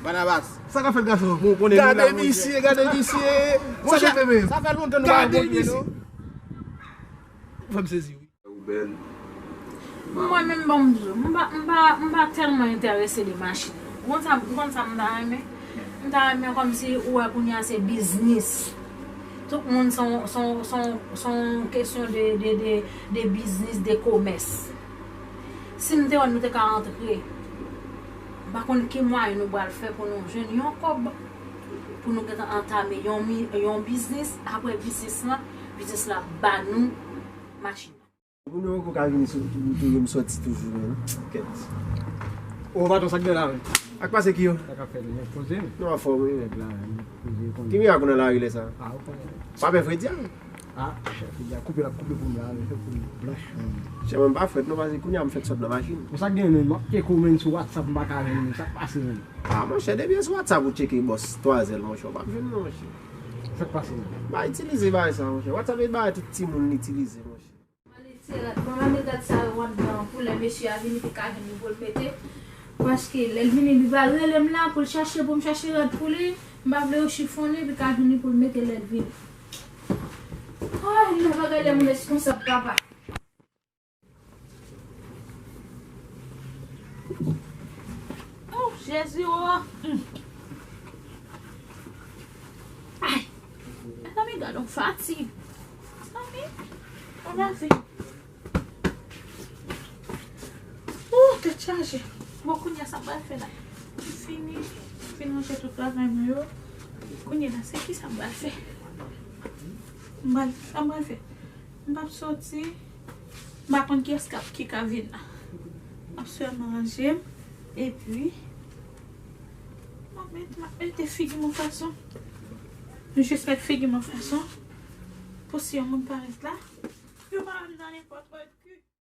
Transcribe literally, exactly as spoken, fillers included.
Barnabas. Sa k ap fèt, gason? Gade misye, gade misye. Monchè, sa fè lontan nou pa wè non. Fè m sezi, wi. Mwen menm, bon, m di w, m pa, m pa, m pa tèlman enterese de machin. Ou konn sa, ou konn sa m ta renmen? M ta renmen kòmsi ou wè kounye a se biznis. Tout moun se yon, se yon, se yon, se yon kesyon de, de, de, de biznis, de komès. Si m te wè nou te ka antre, m pa konn ki mwayen nou pral fè pou nou jwenn yon kòb, pou nou gentan antame yon, mi- yon biznis. Apre biznis lan, biznis la ba nou machin. Moun yo poko ka vini sou tou, tou, yo m soti toujou menm. Kèt. Ô, patwon, sa k gen la menm? Ak pase ki yo? Sa k ap fèt, nèg poze m. Nou anfòm, wi. Nèg la, nèg poze konn. Ki mirak ou nan lari lè sa? Ah, ou konnen. Pa pè fredi a? Ah, chèf, li a koupe, l ap koupe pou m la, li fè pou m blanch. Chè, mwen m pa frèt non, paske kounye a m fèk sòt nan machin. Konsa k gen menm, m ap tcheke w menm sou WhatsApp, m pa ka jwenn ou, sa k pase menm? Ah, monchè, depi e sou WhatsApp ou tcheke bòs twazèl, monchè, ou p ap jwenn non, monchè. Sa k pase menm? Pa itilize bagay sa, monchè. WhatsApp e bagay tout timoun itilize, monchè. Bon, mande gad sa yo w ap dan pou lè mesye a vini, li ka vini pou l mete. Paske lè l vini, li va rele m la pou l chache, pou m chache rad pou li. M pa vle yo chifonnen, li ka vini pou l mete lè l vini. Ay, lè bagay lè moun reskonsab, papa. Oh, Jezi, oh. Mm. Ay. Mezanmi, gad yon fatig. Mezanmi, ann lave. Oh, tèt chaje. Bon, kounye a sa m pral fè la? M fini. M fin ranje tout bagay mwen yo. Kounye a la, se ki sa m pral fè? M pral, sa m pral fè? M p ap soti. M pa konn kiyès k ap, ki ka vin la. M ap sèlman ranje m. Epi, m ap met, m ap mete figi m an fason. M jis met figi m an fason. Pou si yon moun parèt la, yo pa wè m nan nenpòt òd.